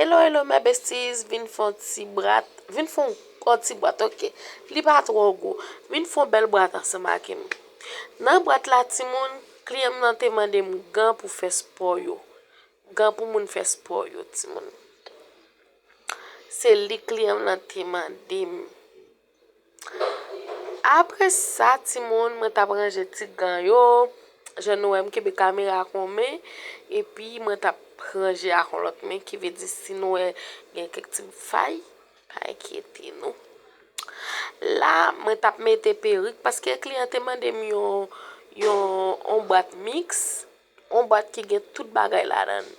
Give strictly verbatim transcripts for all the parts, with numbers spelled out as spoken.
Hello, hello, my besties. Vin fè yon ti bwat. Vin fè yon, yon ti bwat, ok. Li pa twò gwo. Vin fè yon bèl bwat ansanm ak m. Nan bwat la, timoun, kliyan m nan te mande m gan pou fè spò yo. Gan pou moun fè spò yo, timoun. Se li kliyan m nan te mande m. Apre sa, timoun, mwen t ap ranje ti gan yo. Jan nou wè, m kenbe kamera ak yon men, epi mwen t ap ranje ak yon lòt men, ki vle di si nou wè gen kèk ti fay, pa enkyete nou. La, mwen t ap mete perik, paske kliyan te mande m yon, yon, yon bwat miks, yon bwat ki gen tout bagay ladan l.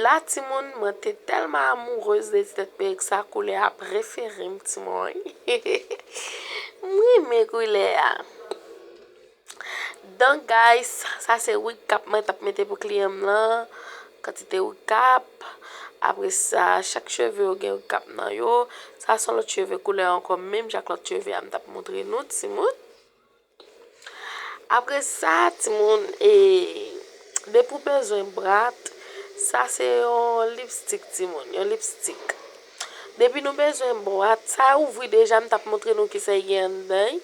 La, timoun, mwen te tèlman amourez de ti tèt perik sa, koulè a prefere m, timoun. M renmen koulè a. Donk, guys, sa se wig cap mwen t ap mete pou kliyan m lan. Kantite wig cap. Apre sa, chak cheve yo gen wig cap nan yo. Sa se yon lòt cheve koulè ankò, menm jan ak lòt cheve a m t ap montre nou, timoun. Apre sa, timoun, e, depi w bezwen bwat, sa se yon lipstik, timoun, yon lipstik. Depi nou bezwen bwat, sa ouvri deja, m t ap montre nou kisa ki gen anndan.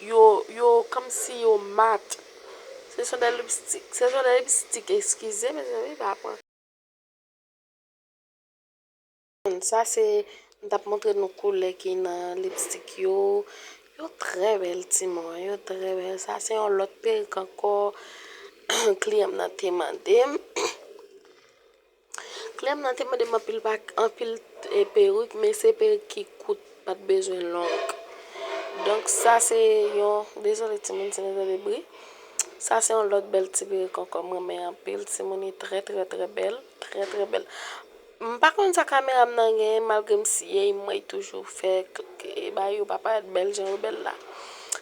Yo, yo kòmsi yo mat. Ce sont des lipsticks, ce sont des lipsticks, eskize, mezanmi, pa pran. Sa se, m t ap montre nou koulè ki nan lipstik yo. Yo trè bèl, timoun, yo trè bèl. Sa se yon lòt perik ankò. Kliyan m nan te mande m. Kliyan m nan te mande m anpil pa, anpil, e, perik, men se perik ki kout, pa t bezwen long. Donk, sa se yon, dezole timoun si nou tande bri. Sa se yon lòt bèl ti perik ankò, m renmen anpil, timoun, li trè, trè, trè bèl, trè, trè bèl. M pa konn sa kamera m nan genyen, malgre m siye, m wè toujou fè k-, k-, e, bagay yo pa parèt bèl jan yo bèl la.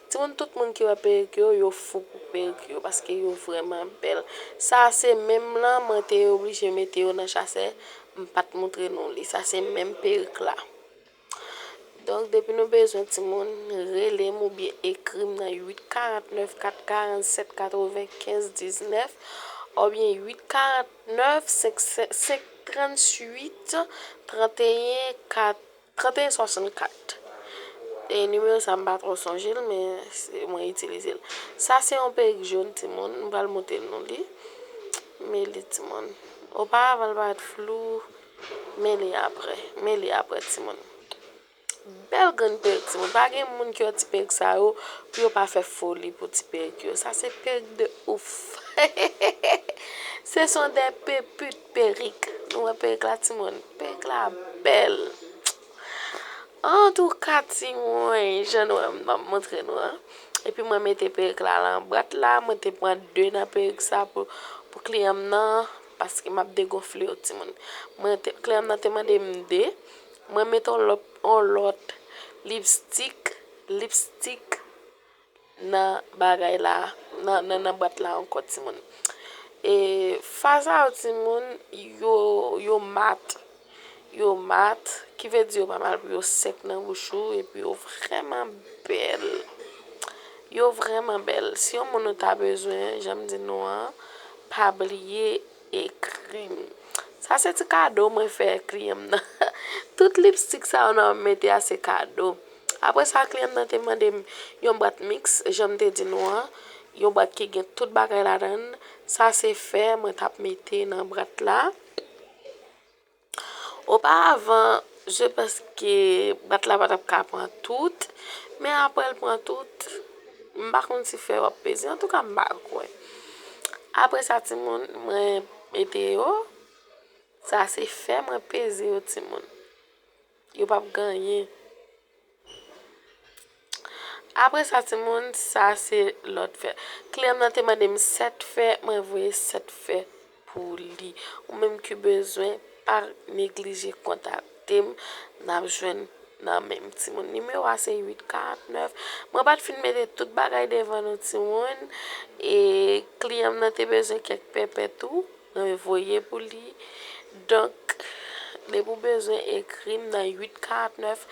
Timoun, tout moun ki wè perik yo, yo fou pou perik yo, paske yo vrèman bèl. Sa se menm lan, mwen te oblije mete yo nan chasè, m pa t montre nou li. Sa se menm perik la. Donk, depi nou bezwen timoun, rele m oubyen ekri m nan uit karant nèf, kat karant sèt, katrevenkenz diznèf, oubyen uit karant nèf, senk, senk tranntuit, tranteyen, kat, tranteyen swasannkat. E nimewo sa, m pa twò sonje l, men se, mwen itilize l. Sa se yon perik jòn, timoun. M pral montre nou li. Men li, timoun. Oparavan, l parèt flou. Men li apre. Men li apre, timoun. Bèl grenn perik, timoun. Pa gen moun ki wè ti perik sa yo, pou yo pa fè foli pou ti perik yo. Sa se perik de ouf. Ce sont des pépites perik. Nou wè perik la, timoun. Perik la bèl. Antouka, timoun, jan nou wè m ap montre nou an. Epi mwen mete perik la lan bwat la, mwen te pran de nan perik sa pou, pou kliyan m nan, paske m ap degonfle yo, timoun. Mwen te, kliyan m nan te mande m de, mwen mete yon lòt, yon lòt lipstik, lipstik nan bagay la, nan, nan, nan bwat la ankò, timoun. E, faz sa yo, timoun, yo, yo mat. Yo mat, ki vle di yo pa mal pou yo sèk nan bouch ou, epi yo vrèman bèl. Yo vrèman bèl. Si yon moun ou ta bezwen, jan m di nou an, pa bliye ekri m. Sa se ti kado mwen fè kliyan m nan. Tout lipstik sa yo nan mete a se kado. Apre sa, kliyan m nan te mande m yon bwat miks, jan m te di nou an, yon bwat ki gen tout bagay ladan l. Sa se fè mwen t ap mete nan bwat la. Oparavan, je pense que bwat la pa t ap ka pran tout, men apre l pran tout, m pa konn si fè w ap peze, antouka m pa kwè. Apre sa, timoun, mwen mete yo, sa se fè mwen peze yo, timoun. Yo p ap gen anyen. Apre sa, timoun, sa se lòt fè. Kliyan m nan te mande m sèt fè, mwen voye sèt fè pou li. Ou menm ki bezwen, pa neglije kontakte m, n ap jwenn nan men m, timoun. Nimewo a se uit karant nèf. Mwen pa t fin mete tout bagay devan nou, timoun. E kliyan m nan te bezwen kèk pèpè tou. Mwen voye pou li. Donk, depi w bezwen, ekri m nan uit karant nèf,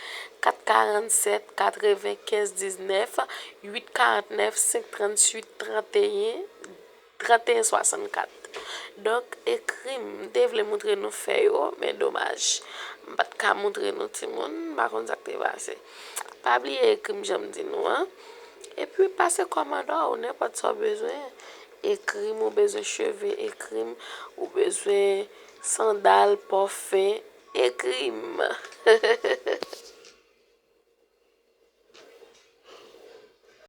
kat karant sèt, katrevenkenz diznèf, uit karant nèf, senk tranntuit, tranteyen, tranteyen swasannkat. Donk, ekri m. M te vle moutre nou fè yo, men domaj. M pa t ka moutre nou timoun, m pa konn sa k te pase. Pa bliye ekri m jan m di nou an. Epi pase kòmande w, nenpòt sa w bezwen. Ekri m, ou bezwen cheve, ekri m, ou bezwen sandal, pòfen, ekri m.